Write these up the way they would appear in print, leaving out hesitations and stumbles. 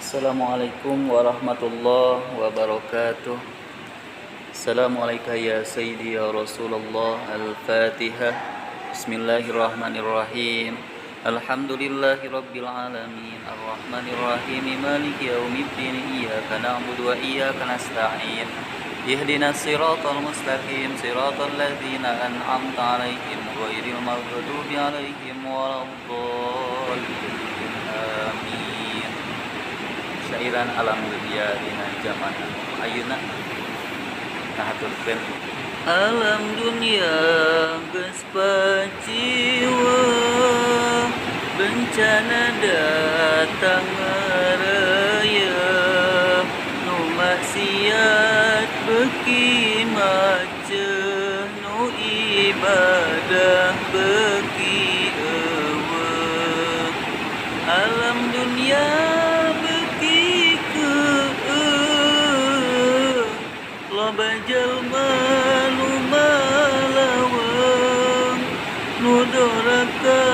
Assalamualaikum warahmatullahi wabarakatuh. Assalamualaikum ya Sayyidi ya Rasulullah. Al-Fatihah. Bismillahirrahmanirrahim. Alhamdulillahi rabbil alamin. Arrahmanirrahim. Maliki yaumiddin. Iyyaka na'budu wa iyyaka nasta'in. Ihdinas siratal mustaqim. Siratal ladzina an'amta 'alaihim ghairil maghdubi 'alaihim waladdallin. Amin. Syairan alam dunia dina zaman ayeuna kahaturkeun. Alam dunia geus paciwa, bencana datang ngareuyeub, nu maksiat beuki maceuh, nu ibadah beuki euweuh. Alam dunia beuki keueung, loba jalma nu malaweng, nu doraka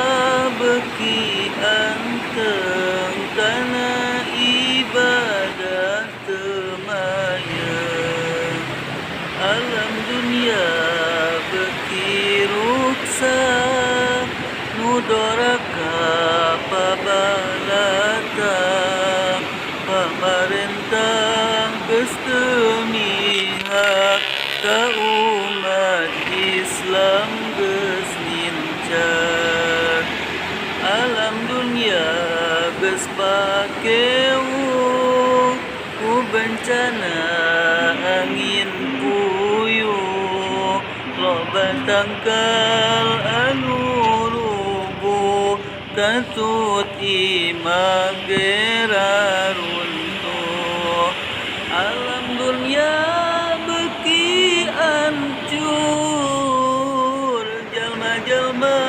beuki anteng kana ibadah teu mayeng. Alam dunia beuki ruksak, nu doraka pabalatak, pamarentah geus teu mihak ka umat Islam geus nincak. Alam dunia geus pakewuh ku bencana angin puyuh, loba tangkal anu rubuh, katut imah ge raruntuh. Alam dunia beuki ancur, jalma-jalma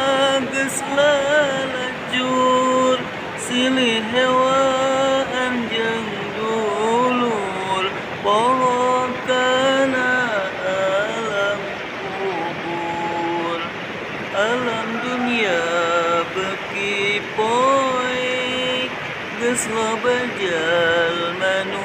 geus lalacur, silih hewaan jeung dulur, poho kana alam kubur. Alam dunia beuki poek, geus loba jalma nu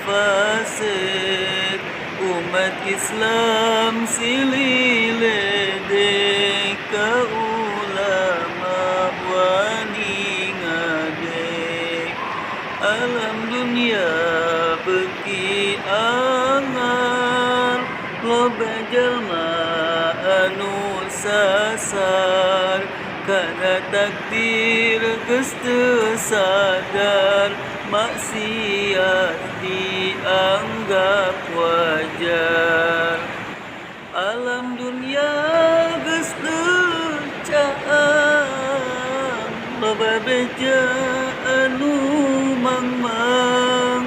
fasik, umat Islam silih ledek, ka ulama wani ngadek. Alam dunia beuki angar, loba jalma anu sasar, kana takdir geus teu sadar, maksiat dianggap wajar. Alam dunia geus teu caang, loba beja anu mangmang,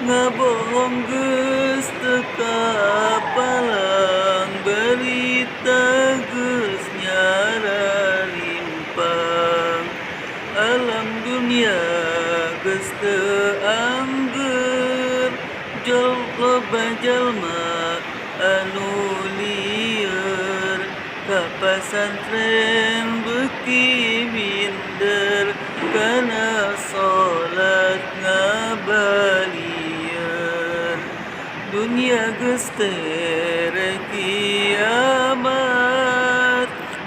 ngabohong geus teu kapalang, berita geus nyararimpang. Alam dunia geus teu angger, loba jalma anu lieur, ka pasantren beuki minder, kana salat ngabalieur. Dunia geus tereh kiamat,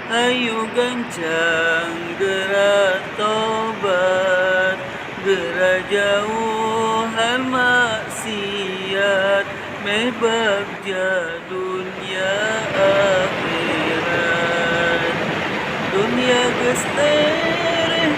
hayu gancang geura tobat, geura jauhan maksiat, meh bagja dunia akhirat. Dunia geus tereh.